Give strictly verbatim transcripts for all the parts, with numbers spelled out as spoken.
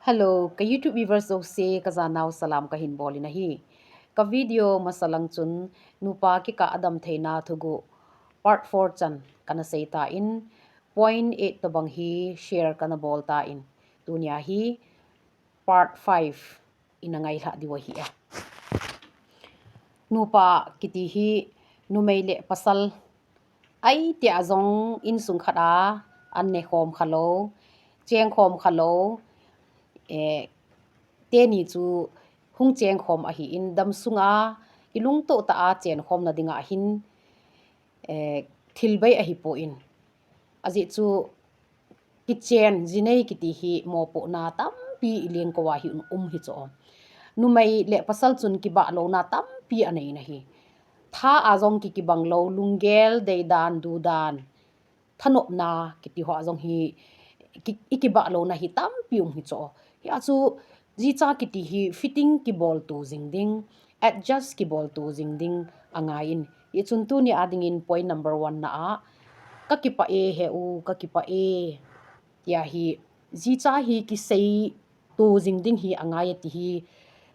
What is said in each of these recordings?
Hello, ka YouTube viewers jouse ka janau salam kahin bol in ahi. Ka video masa lang chun nupa kikah a damtheina thuguh part four chan kana sei tan, point eight tobang hi share kana bol tan, tunia hi part five ina ngailhah diu ahi e. Nupa kiti hi numei le pasal ahi tia jong insung khat a an ne khom khalou, cheng khom khalou, eh, teni chu hung cheng khom ahin, damsunga ilungtoh tah a chen khomna dinga hin, eh, thil bei ahipon. Ajeh chu kichen jinei kiti hi mopohna tampi ilengkou a hi um hi chu. Numei le pasal chun kibah louna tampi anei in ahi. Tha a jong ki kibang lou, lunggel, deidan, dudan, thanopna kiti ho a jong hi ki, ikibah louna hi tampi um hi chu. Hia chu jicha kiti hi fitting kibol to jing ding, adjust kibol to jing ding angai in. Hichun tunia dingin point number one na a, ka kipah e he u, ka kipah e, tia hi jicha hi kisei to jing ding hi angai e ti hi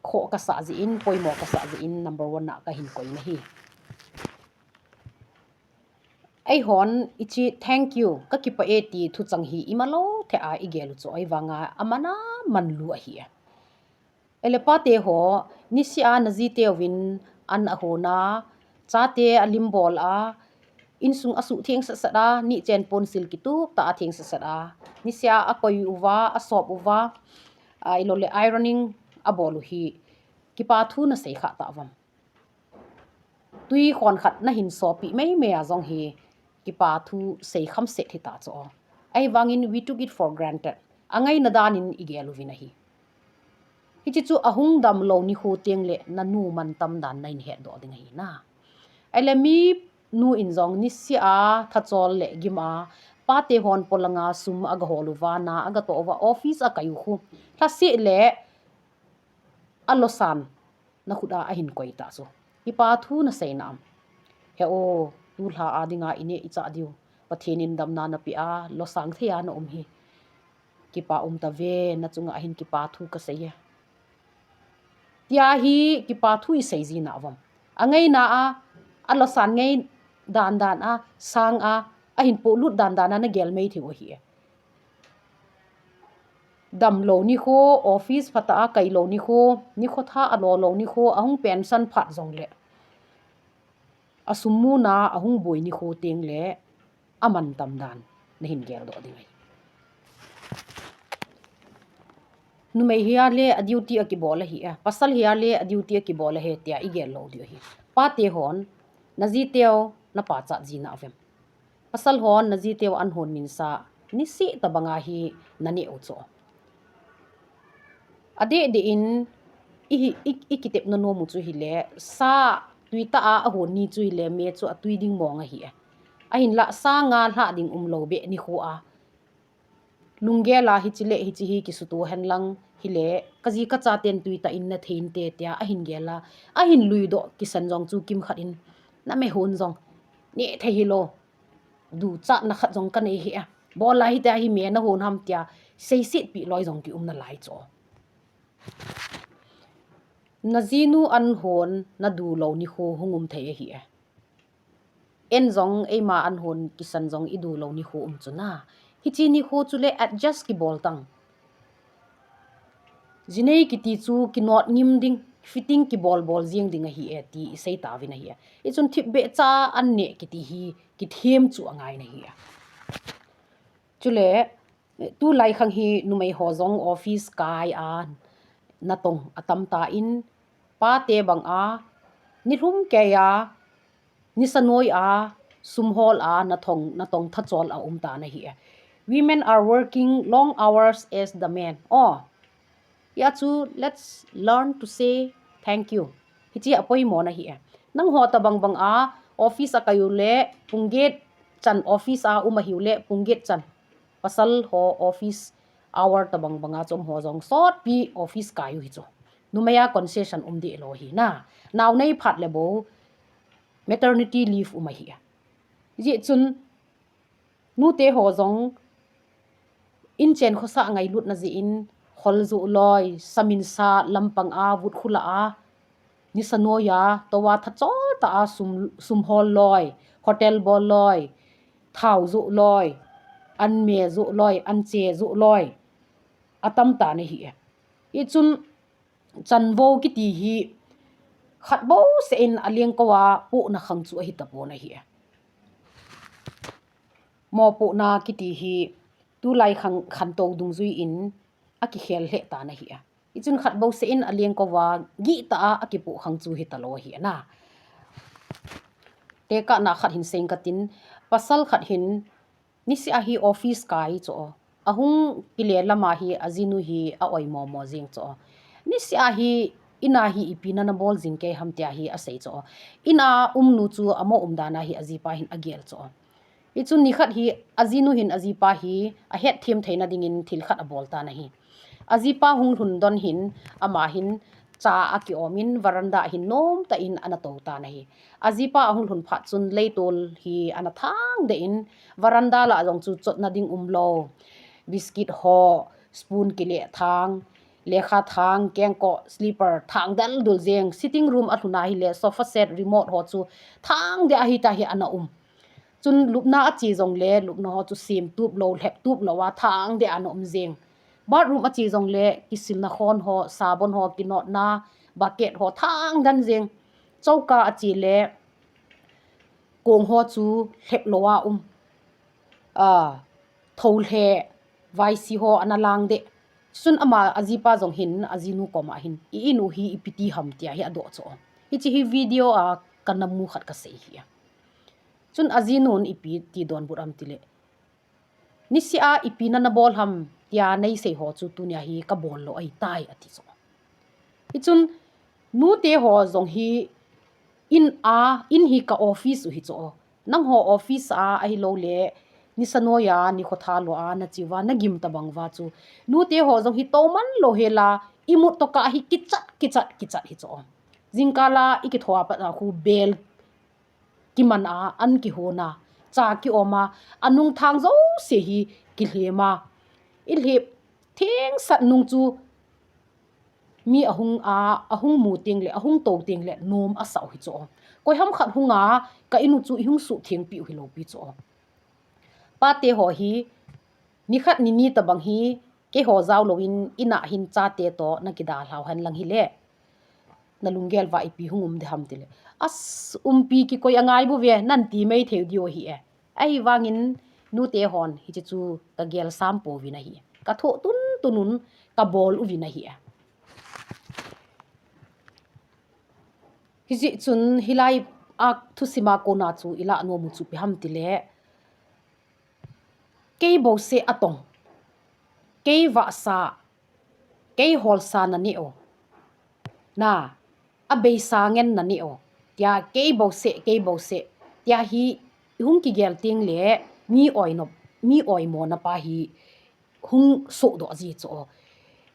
khoh kasah jeh in, poimo kasah jeh in number one na kahin koi in ahi. Eihon hiche thank you, ka kipah e ti thuchang hi imalou thei a igel u chu ahivanga aman aman lou ahi e. Ele pate ho, niseh a najiteuvin an ahon a, chate alim bol a, insung asuh theng sat sat a, nichen ponsil kitup tah a theng sat sat a, niseh a akoi uva, asop uva, a, ilou le ironing abol u hi, kipa thu nasei kha tauvam? Tui khon khat nahin sopi mei mei a jong hi kipa thu sei kham set hita chu. Ahivangin we took it for granted. Angaina danin igel uvin ahi. Hiche chu ahung damlou nikho teng le nanu mantam dan nahin hetdoh ding ahi na. Ahile mi nu in jong niseh a thachol le gim a pate hon polanga sum agahol uva, na agatoh uva, office akai u khu, lhaseh le alosan nakhut a ahin koi ta chu. Kipa thu nasei nam? He o, tulha a dinga ineh ichah diu Pathen in damna napeh a, losang thei a naum hi kipa um tave, nachunga ahin kipa thu kasei e, tia hi kipa thu isei ji nauvam? Angaina a, alosan ngai dan dan a, sang a, ahin polut dan dan a nagel mei thei u ahi e. Damlou nikho, office phatah a kailou nikho, nikho tha alo lou nikho, ahung pension phat jongle, asum muna ahung boi nikho teng le amantam dan nahin geldoh ding ahi. Numei hia le a duty akibol ahi e, pasal hia le a duty akibol ahi tia igel lou diu ahi. Pate hon najiteu napachat ji nauvem? Pasal hon najiteu an hon minsa niseh tobanga hi naneh u chu? Adeh deh in i, i, ikitepna nom u chu hile, sa tuitah a ahon ni chu hile, me chu atui ding mong ahi e. Ahinlah sa nga lhah ding umlou beh nikho a, lunggel a hiche le hiche hi kisuto henlang hile, kaji kachaten tuitah in nethei inte tia ahin gel a, ahin luidoh kisan jong chu kimkhat in, name hon jong neh thei hilou, duchatna khat jong kanei hi e, bol a hitia hi me nahon ham tia seisetpeh loi jong kium nalai chu. Najinu an hon nadu lou nikho hung um thei ahi e. Eijong eima an hon kisan jong idu lou nikho um chu na. Hiche nikho chule adjust kibol tang. Jinei kiti chu kinot ngim ding, fitting kibol bol jeng ding ahi e ti isei tauvin ahi e. Hichun thipbeh cha an neh kiti hi kithem chu angai nahi e. Chule tulai khang hi numei ho jong office kai a natong atam tan, pate banga nilhum keiya, nisa noi a, sum hol a natong, natong thachol aum tan ahi e. Women are working long hours as the men. Oh, hia chu let's learn to say thank you. Hiche apoimo nahi e. Nangho tobang banga office akai u le pung get chan office a um ahiu le pung get chan. Pasal ho office hour tobang banga chu um ho jong sotpi office kai u hi chu. Numei a concession um deh lou hi na. Nao nei phat le bou maternity leave um ahi e. Hijeh chun nute ho jong inchen khosah ngailutna jeh in kol joh loi, saminsa lampang a vut khula a, nisa noiya, towa thachol ta a sum, sum hol loi, hotel bol loi, thao joh loi, an me joh loi, an che joh loi, atam tan ahi e. Hichun chanvo kiti hi khat bouseh in alengkou a pohna khang chu ahi tapon ahi e. Mopohna kiti hi tulai khang khantou dungjui in akikhel lheh tan ahi a. Hichun khat bouseh in alengkou a gih ta a akipoh khang chu hi talou ahi ana. Tekahna khat hin seng katin, pasal khat hin niseh a hi office kai chu, ahung kile lama hi ajinu hi a-oi momo jeng chu. Niseh a hi ina hi ipi nana bol jing kei ham tia hi asei chu. Ina umnu chu amo umdan a hi ajipa hin agel chu. Hichun nikhat hi ajinu hin ajipa hi ahetthem theina dingin thil khat abol tan ahi. Ajipa hung lhun don hin ama hin cha akiom in veranda a hin nomtah in ana tou tan ahi. Ajipa ahung lhun phat chun leitol hi ana thang deh in veranda lah jong chu chotna ding umlou. Biscuit ho, spoon kile thang, lekha thang, kengkoh, slipper thang deldul jeng, sitting room alhun ahile sofa set, remote ho chu thang deh ahi ta hi ana um. Chun lupna ache jongle lupna ho chu sem tup lou, lhep tup lou a thang deh ana um jeng. Bathroom ache jongle kisilna khon ho, sabon ho, kinotna bucket ho thang den jeng. Choka ache le kong ho chu lhep lou a um. A, thou lheh, vaisi ho ana lang deh. Chun ama ajipa jong hin ajinu koma hin, i inu hi ipi ti ham tia hi adoh chu. Hiche hi video a kana mu khat kasei hi a. Chun ajinun ipi ti donbut am tile, niseh a ipi nana bol ham tia neisei ho chu tunia hi kabol lou ahitai ati chu. Hichun nute ho jong hi in a, in hi ka office u hi chu. Nangho office a ahilou le nisa noiya nikho thalou a nache uva nagim tabang uva chu nute ho jong hi touman lou hela imut tokah hi kichat kichat kichat hi chu. Jingkal a ikitho a pat a khu bel kiman a, an kihon a, cha kiom a, anung thang jouse hi kilhem a. Ilhep thengsat nung chu mi ahung a, ahung mu teng le, ahung tou teng le nom asah u hi chu. Koiham khat hung a, ka inu chu ihung suhtheng pi u hilou pi chu. Pate ho hi nikhat nini tabang hi keiho jao louvin ina hin chate toh nakidalhau hen lang hile, nalunggel uva ipi hung um ding ham tile, as, umpi kikoi angai bouve, nati mai thei diu ahi e. Ahivangin nute hon hiche chu kagel sam pouvin ahi. Kathoh tun tunun kabol uvin ahi e. Hijeh chun hilai a thusim a kona chu ilah nom u chu ipi ham tile, kei bouseh atong, kei vahsa, kei holsa naneh u, na, abeisa ngen naneh u, tia kei bouseh, kei bouseh tia hi ihung kigel teng le mi oinop, mi oimona pa hi hung sohdoh ji chu.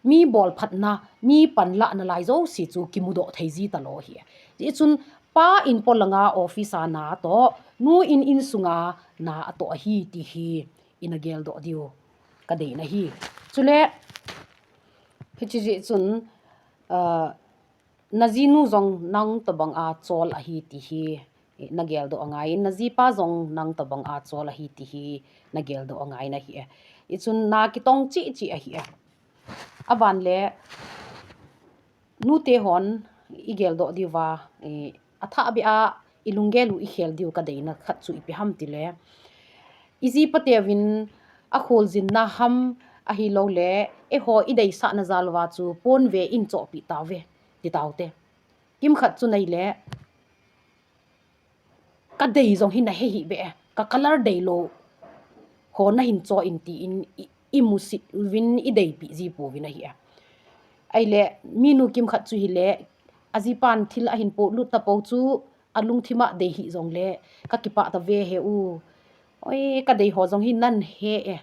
Mi bolphatna, mi panlahna lai jouse chu kimudoh thei ji talou ahi. Hijeh chun pa in polanga office a na atoh, nu in insunga na atoh ahi ti hi ina geldoh diu kadeina ahi. Chule hiche jeh chun, ah, najinu jong nang tobang a chol ahi ti hi nageldoh angai in, najipa jong nang tobang a chol ahi ti hi nageldoh angai in ahi e. Hichun na kitong cheh cheh ahi e. Aban le nute hon igeldoh diuva, eh, athahbeh a ilunggel u ikhel diu kadeina khat chu ipi ham tile, ijipa teuvin akholjinna ham ahilou le, eiho ideisahna jal uva chu ponve in chohpeh tauve, ti taute. Kimkhat chu neile, kadei jong hi nahe hih beh e, ka colour deilou ho nahin choh in tin i, imusit uvin ideipeh ji pouvin ahi e. Ahile, minu kimkhat chu hile, ajipan thil ahin polut tapou chu, alungthim a dei hih jongle, kakipah tave he u. Oi, kadei ho jong hi nahe e.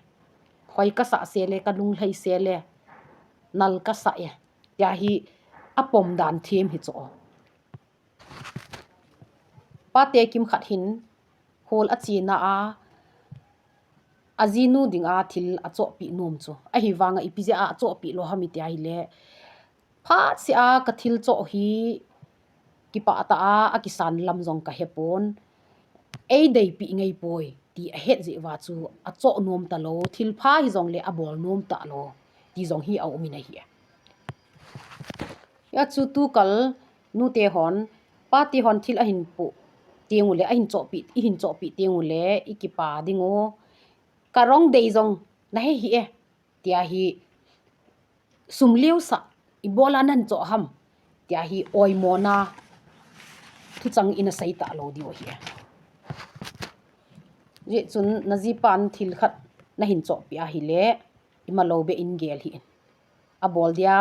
Hoi kasah sele, kalunglhai sele, nal kasah e, tia hi apom dan them hi chu. Pate kimkhat hin, khol achena a, Ajinu dinga thil achohpeh nom chu ahivanga ipi jeh a achohpeh lou ham iti ahile, phatseh a kathil choh hi kipah tah a akisan lam jong kahepon, eideipeh ngeipoi ti ahet jeh uva chu achoh nom talou, thilpha hijongle abol nom talou ti jong hi aumin ahi. Hia chu tukal nute hon, pate hon thil ahin poh tengule, ahin chohpeh, ihin chohpeh tengule ikipa dingu, karong dei jong nahe hih e, tia hi sum leusah ibola nahin choh ham, tia hi oimona thuchang in asei talou diu ahi. Hijeh chun najipan thil khat nahin chohpeh ahile, imalou beh in gel hih in. Abol dia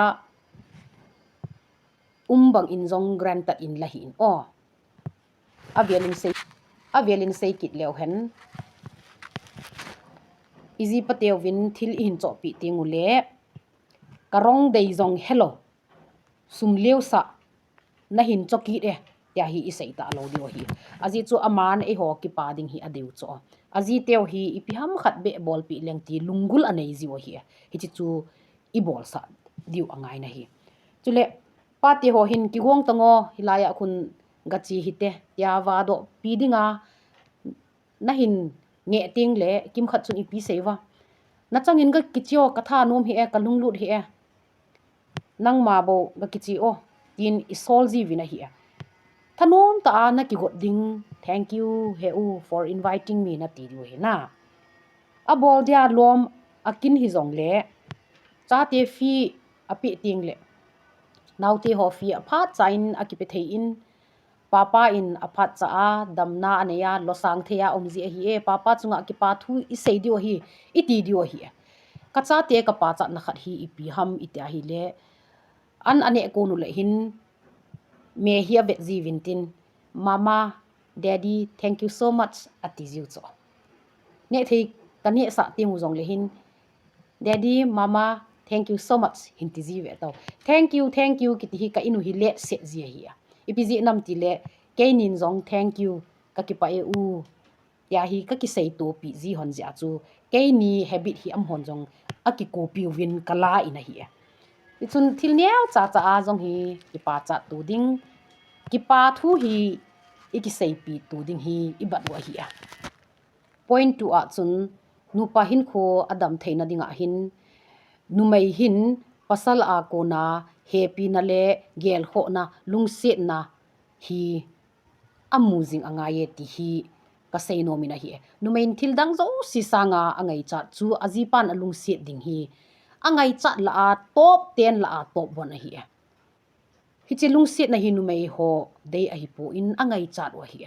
um bangin jong granted in la hih in. Avelin sei, avelin sei kit leu hen, iji pateuvin thil ihin chohpeh tengule, karong dei jong helou, sum leusah nahin choh kit e, tia hi isei talou diu ahi. Ajeh chu aman eiho kipa ding hi adeiu chu, ajiteu hi ipi ham khat beh bolpeh leng ti lunggul anei jiu ahi. Hiche chu ibolsah diu angai nahi. Chule pate ho hin kigong tango, hilaiya khun gache hite, tia vadohpi dinga nahin ngeh tengle kimkhat chun ipi seiuva, nachangin gakiche o, kathanom hih e, kalunglut hih e, nangma bou gakiche o, tin isol jiuvin ahi. Thanom tah a nakigot ding, thank you he u for inviting me nati diu ahi na. Abol dia lom akin hijongle, chate fee apeh tengle, naote ho fee aphatcha in akipe thei in, papa in aphatcha a damna anei a, losang thei a um ji ahi e, papa chunga kipa thu isei diu ahi, iti diu ahi. Kachate kapachatna khat hi ipi ham iti ahile, an aneh kon uleh hin, me hi avet jiuvin tin, Mama, Daddy, thank you so much, ati jiu chu. Nehthei kanehsah tengu jongle hin, Daddy, Mama, thank you so much, hin ti jiuve tao. Thank you, thank you kiti hi ka inu hi letset ji ahi. Ipi jeh nam tile, keinin jong thank you, kakipah e u, tia hi kakiseitopeh ji hon jeh a chu, keini habit hi amahon jong akikopiuvin kala in ahi. Hichun thil neocha cha a jong hi kipachat to ding, kipa thu hi ikiseipeh to ding hi ibat u ahi. Point two a chun, nupa hinkho adam theina dinga hin, numei hin pasal a kona hepina le gelkhohna, lungsetna hi amu jing angai e ti hi kasei nomin ahi. Numei in thil dang jouse sanga angaichat chu ajipan alungset ding hi angaichat lah a top ten lah a top one ahi. Hiche lungsetna hi numei ho dei ahipon angaichat u ahi.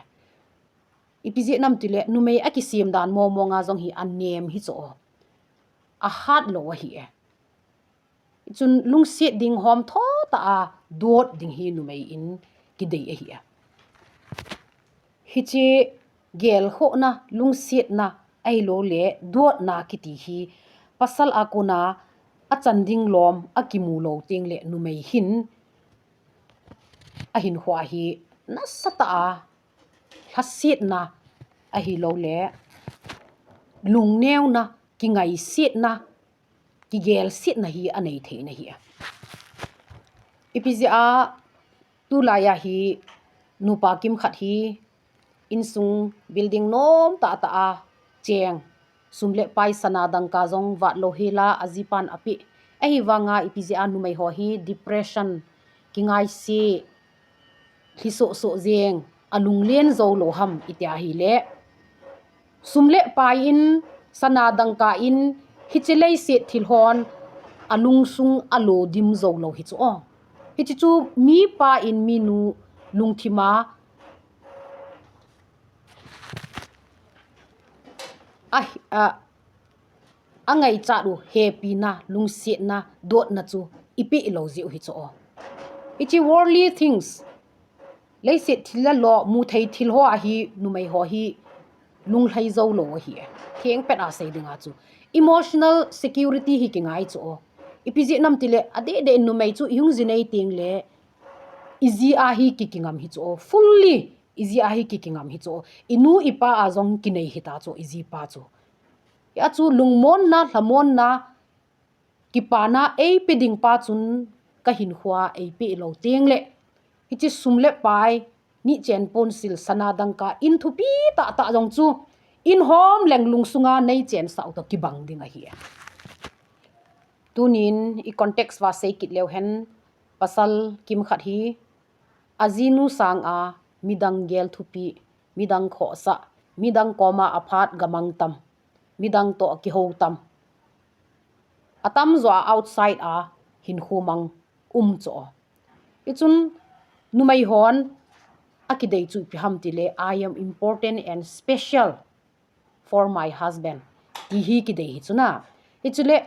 Ipi jeh nam tile numei akisem dan mong monga jong hi anem hi chu, ahat lou ahi. Chun lungset ding hom tho tah a dot ding hi numei in kidei ahi. Hiche gelkhohna, lungsetna, ahiloule dotna kiti hi pasal a kona achan ding lom akimu lou tengle numei hin ahinkhoa hi nasatah a lhasetna ahiloule lungneona, kingaisetna, kigelsetna hi anei thei in ahi. Ipi jeh a tulaiya hi nupa kimkhat hi insung building nomtah tah a cheng, sum le pai sana dangka jong vat lou hela ajipan apeh. Ahivanga ipi jeh a numei ho hi depression, kingaise, lhisoh soh jeng, alunglen jou lou ham iti ahile, sum le pai in, sana dangka in, hiche leiset thil hon alungsung alodim jou lou hi chu. Hiche chu mipa in minu lungthima a, a, angaichat u hepina, lungsetna, dotna chu ipeh lou jeh u hi chu. Hiche worldly things, leiset thil le lo, muthei thil hoa hi numei ho hi lunglhai jou lou ahi. Thengpet a sei dinga chu emotional security hi kingai chu. Ipi jeh nam tile adeh deh numei chu ihung jinei tengle iji a hi kikingam hi chu. Fully iji a hi kikingam hi chu. Inu ipa a jong kinei hita chu, ijipa chu. Hia chu lungmonna, lhamonna, kipana eipe ding pa chun ka hinkhoa eipe lou teng le, hiche sum le pai, nichen ponsil sana dangka in thupi tahtah jong chu, in hom leng lungsunga nei chensah u toh kibang ding ahi. Tunin i context va sei kit leu hen, pasal kimkhat hi, ajinu sanga midang gel thupi, midang khohsah, midang koma aphat gamang tam, midang toh kihou tam. Atamjo a outside a hinkho mang um cho. Hichun numei hon akidei chu ipi ham tile, "I am important and special for my husband," ti hi kidei hi chu na. Hichule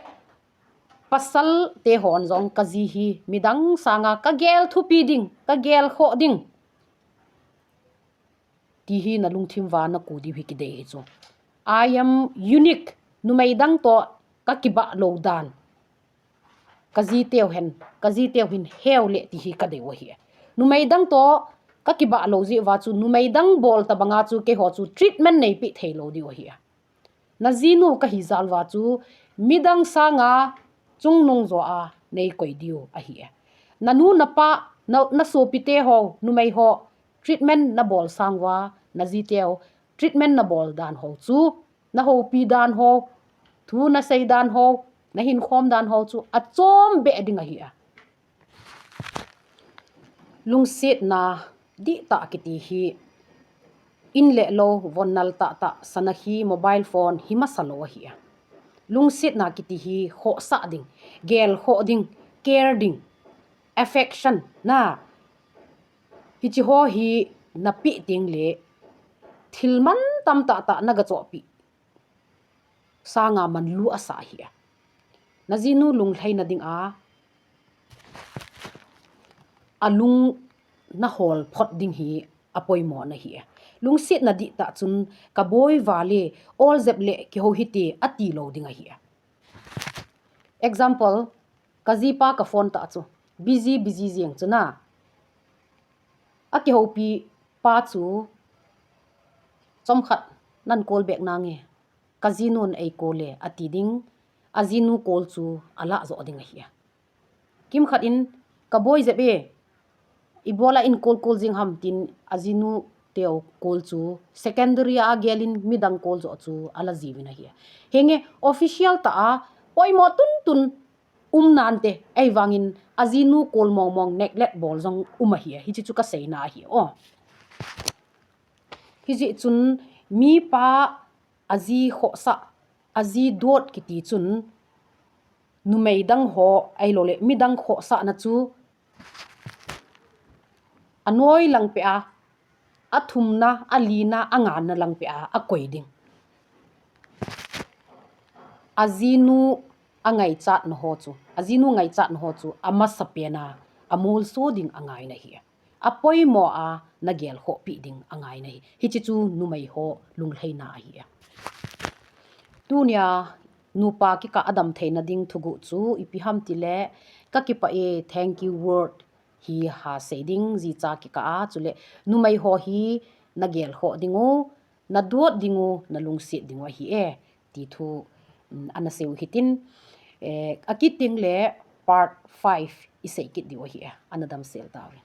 pasal te hon jong ka ji hi midang sanga ka gel thupi ding, ka gel khoh ding, ti hi na lungthim va na ku diu hi kidei hi chu. "I am unique, numei dang toh ka kibah lou dan ka ji teu hen, ka ji teu hin heu le," ti hi ka dei u ahi. Numei dang toh ka kibah lou ji uva chu numei dang bol tabanga chu keiho chu treatment neipe thei lou diu ahi. Na jinu ka hi jal uva chu midang sanga chungnung jo a nei koi diu ahi. Na nu na pa, na, na sopite ho, numei ho, treatment na bol sang uva, na ji teu treatment na bol dan ho chu, na houpi dan ho, thu na sei dan ho, na hinkhom dan ho chu achom beh ding ahi. Lungsetna dihtah kiti hi in le lou, von nal tahtah, sana hi, mobile phone hi masa lou ahi. Lungsetna kiti hi khohsah ding, gel khoh ding, care ding, affection na, hiche ho hi na pe teng le thil mantam tahtah na ga chohpi sanga manlu asa ahi. Na jinu lunglhaina dinga alung na hol phot ding hi apoimo na hi. Lungsetna dihtah chun, "Ka boi vale, ol jep le kihou hite," ati lou ding ahi. Example, ka jipa ka phone tah chu busy, busy jeng chu na, akihoupi pa chu, "Chomkhat nan call back nange, ka jinun ei call e," ati ding, ajinu call chu alah jo ding ahi. Kimkhat in, "Ka boi jep e, ibola in call call jing ham," tin ajinu teu call chu secondary a gelin midang call jo chu ala jiuvin ahi. Henge official tah a poimo tuntun um nante, ahivangin ajinu call mongmong neglect bol jong um ahi. Hiche chu ka seina ahi o. Hijeh chun mipa aji khohsah, aji dot kiti chun numei dang ho ahilouleh midang khohsahna chu anoi langpeh a, athumna, alina, anganna langpeh a akoi ding. Ajinu angaichatna ho chu, ajinu ngaichatna ho chu amasapen a amolso ding angaina ahi. Apoimo a na gel khohpi ding angaina ahi. Hiche chu numei ho lunglhaina ahi. Tunia nupa kikah a damtheina ding thuguh chu ipi ham tile, "Ka kipah e," thank you word hi ha sei ding jicha kikah a, chule numei ho hi na gel khoh ding u, na dot ding u, na lungset ding u ahi e, ti thu, um, ana sei u hitin, eh, akit teng le part five i sei kit diu ahi e, ana damsel tauve.